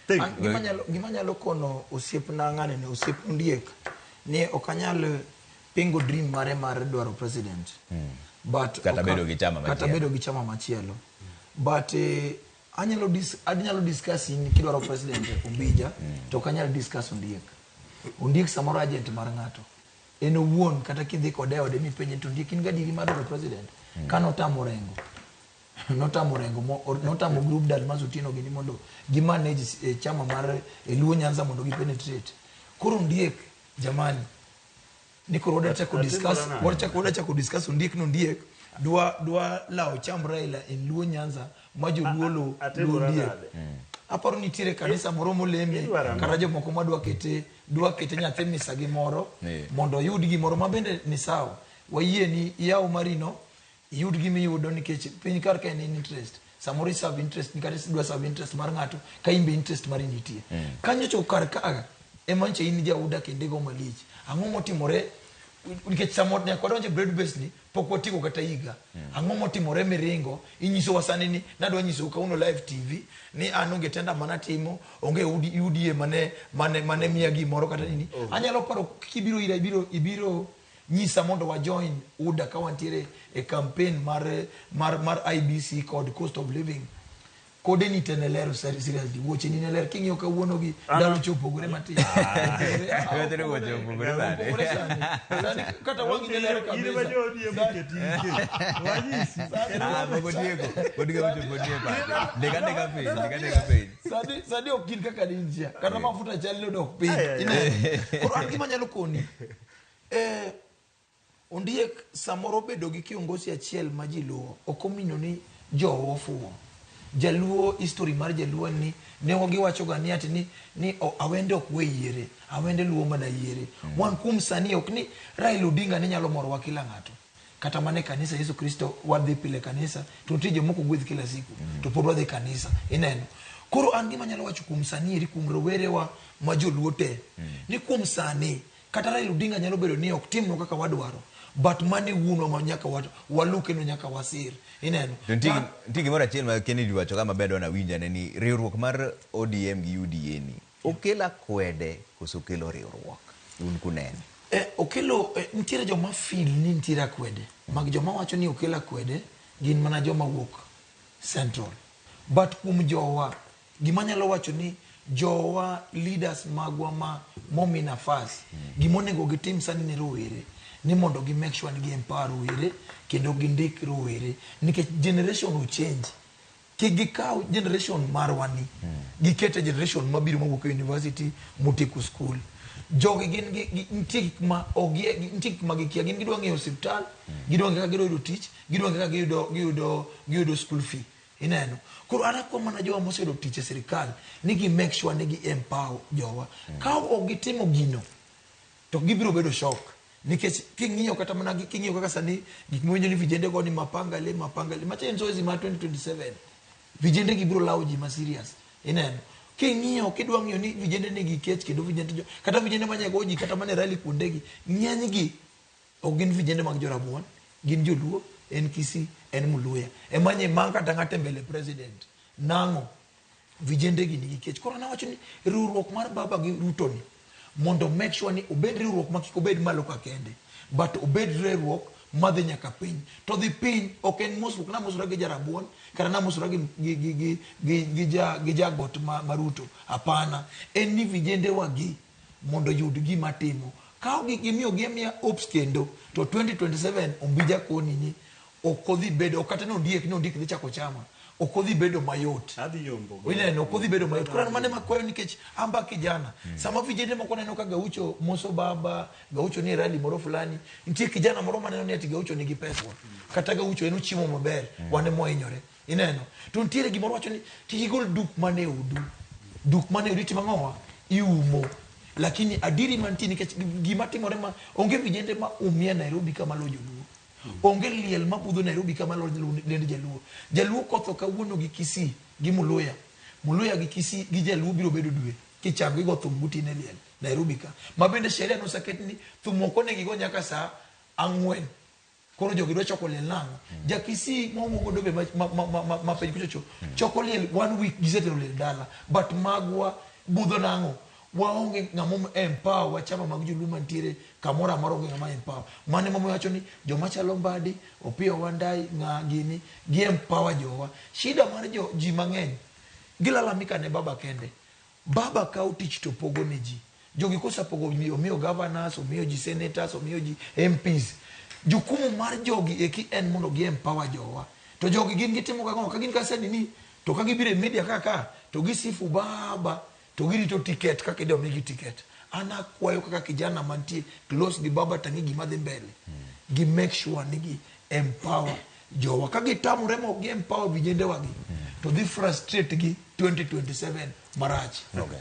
Thank An gima nyalo kono osiepna ng'ani ni osiep Ondiek ni ok anyal pingo dream mare mar dwaro president. But Kata bedo gi chama kata machielo. Bedo gi chama machielo. But anyalo discuss in kidwaro president Ombija, to ok anyal discuss Ondiek. Ondiek samoro agent mar ng'ato. En owuon kata kidhi kode e ode mipenje to Ondiek in gadieri mar dwaro president. Ka notamo Orengo, notamo Orengo notamo group Dalmas Otieno gini mondo gi manage chama mar Luo Nyanza mondo gi penetrate. Koro Ondiek jamani ni koro wadwa chako discuss Atimora nade? wadwa chako discuss Ondiek no Ondiek dwa lawo chamb Raila in Luo Nyanza ma joluo lo lo Atimora Ondiek. nade? Aparo nitiere kanisa moro moleme Idwaro ang'o? kata jomoko madwa kete dwa kete nyathi misa gi moro mondo oyud gimoro ma bende ni sawa. Wayie ni iyaw marino iyud gimiyudo nikech piny kar ka en interest samoro iserve interest ni kata idwa serve interest mar ng'ato ka in be interest mari nitie kanyo. Kar ka ema nyocha in jauda kendo igo malich. Ang'o motimore? Nikech samoro nyaka wadonjo e broad base ni pok watieko kata higa. Ang'o motimore miringo inyisowa sani ni nadwa nyisou kawuono live TV ni an onge tenda manatimo, onge UDA mane miya gimoro kata nini. Anyalo paro kibiro ira ibiro nyisa mondo wa join UDA ka wantiere e campaign mar IEBC kod cost of living kode ni te ne ler. Seriously, wuoche ni ne ler. King'iyo kawuono gi ndalo cha opogore matin. Opogore, ah, Iwacho ni wuoche opogore sani. Opogore sani. Sani kata wang'i ne ler In ema kabisa. jo ODM oketi nikech. Wanyisi. Ah, pok otieko. Pod gaucho pod nie pache. Ndika ndika piny, ndika ndika piny. Sani ok gin kaka ninjia kata mafuta chal ni odok piny. Ai, ai, ai. Ineno? Koro an gima anyalo koni, Ondiek samoro bedo gi kiongozi achiel ma ji luwo ok omino ni jowa ofuwo. Jaluo, history mar jaluo en ni ne giwacho ga ni ati ni awende ok we yiere, awende luwo mana yiere. Wan kuom sani ok ni Raila Odinga ne nyalo morowa kila ng'ato. Kata mana e kanisa Yesu Kristo wadhi pile kanisa to nitie jomoko gwedh kila siku to pod wadhi kanisa. Ineno? Koro an gima anyalo wacho kuom sani eri kuom rowerewa ma joluo te ni kuom sani kata Raila Odinga nyalo bedo ni ok timnwa kaka wadwaro, but mano e wuonwa ma nyaka walu kendo nyaka wasir. Ineno? To nitie gimoro achiel ma Kennedy wacho ka maber dwa nawinj ane ni riwruok mar ODM gi UDA ni okelo akwede koso okelo riwruok un kunene? Okelo nitiere joma feel ni nitiere akwede mag joma wacho ni okelo akwede gin mana joma wuok central, but kuom jowa gima anyalo wacho ni jowa leaders magwa ma momi nafas gimonego gitim sani ne rowere ni mondo gi make sure ni gi empower rowere kendo gindik rowere nikech generation will change. Kik gikaw generation marwa ni giket e generation mabiro mawuok e university motieko school. Jogi gin nitie gik ma ok nitie gik ma gikia. Gin gidwa ng'eyo osiptal, gidwa ng'eyo kaka gidwa yudo tich, gidwa ng'eyo kaka giyudo school fee. Ineno? Koro an akwa mana jowa moseyudo tich e sirikal ni gi make sure ni gi empower jowa. Ka ok gitimo gino to gibiro bedo shock nikech king'iyo kata mana king'iyo kaka sani gik miwinjo ni vijende go ni mapanga le mapanga le macha en zoezi mar 2027 vijende gi biro lawo ji ma serious. Ineno? King'iyo kidwa ng'iyo ni vijende nigi kech kendo vijende kata vijende manye go ji kata mana e rally kuondegi ng'eny gi ok gin vijende mag jorabuon, gin joluo, en Kisii, en Muluya emanye ma kata ng'ato e mbele president nang'o vijende gi nigi kech. Koro nawacho ni riwruok mar baba gi Ruto ni mondo make sure ni obed riwruok ma kik obed malo ka kende but obed riwruok madhi nyaka piny. To dhi piny ok en mosruok namosora gi jarabuon kata namosora gi jagot ma Ruto. Hapana, en ni vijende wa gi mondo oyud gima timo ka gimiyo gi amiya hopes kendo to 2027 Ombija koni ni ok odhi bedo ok kata ni Ondiek dhi chako chama ok odhi bedo mayot. Adhi yombo. Ineno, ok odhi bedo mayot. Koro an mane makwayo nikech amba kijana sama vijende moko neno ka Gaucho moso baba Gaucho ni e rally moro fulani nitie kijana moro maneno ni ati Gaucho nigi pesa kata Gaucho en ochiemo maber wan ema wahinyore. Ineno? To nitiere gimoro wacho ni kik igol duk mane odu. Duk mane odu itimo ang'owa? Iumo. Lakini adiri mantie nikech gima timore ma onge vijende ma umia Nairobi kama lo joluo. Onge liel mabudho Nairobi kama lo lend jaluo. Jaluo kotho kawuono gi Kisii gi Muluya. Muluya gi Kisii gi jaluo biro bedo dwe kichango igo thum gotieno e liel Nairobi ka. Ma bende sheria noseket ni thum ok onego igo nyaka saa 4. Koro jogi dwa choko liel nang'o? Jakisii mawuok godo be ma piny kuchocho choko liel one week gisetero liel dala. But magwa budho nang'o? Waonge ng'ama empower wa chama mag joluo mantiere kamoro amora onge ng'ama empower. Mano emomiyo wacho ni joma chalo Mbadi, Opiyo Wandayi, ng'a gini, gi empower jowa. Shida mar jo ji mang'eny gilalamika ne baba kende. Baba kawo tich to pogo ne ji. Jogi kosepogo omiyo governors, omiyo ji senators, omiyo ji MPs. Jukumu mar jogi eki en mondo gi empower jowa. To jogi gin gitimo kang'o? Ka gin ka sani to ka gibiro e media kaka to gisifu baba to girito ticket kaka idwa migi ticket. An akwayo kaka kijana mantie close gi baba tang'e gima dhi mbele. Gi make sure ni gi empower jowa. Ka gitamore ma ok gi empower vijende wagi to dhi frustrate gi 2027 marach. Okay.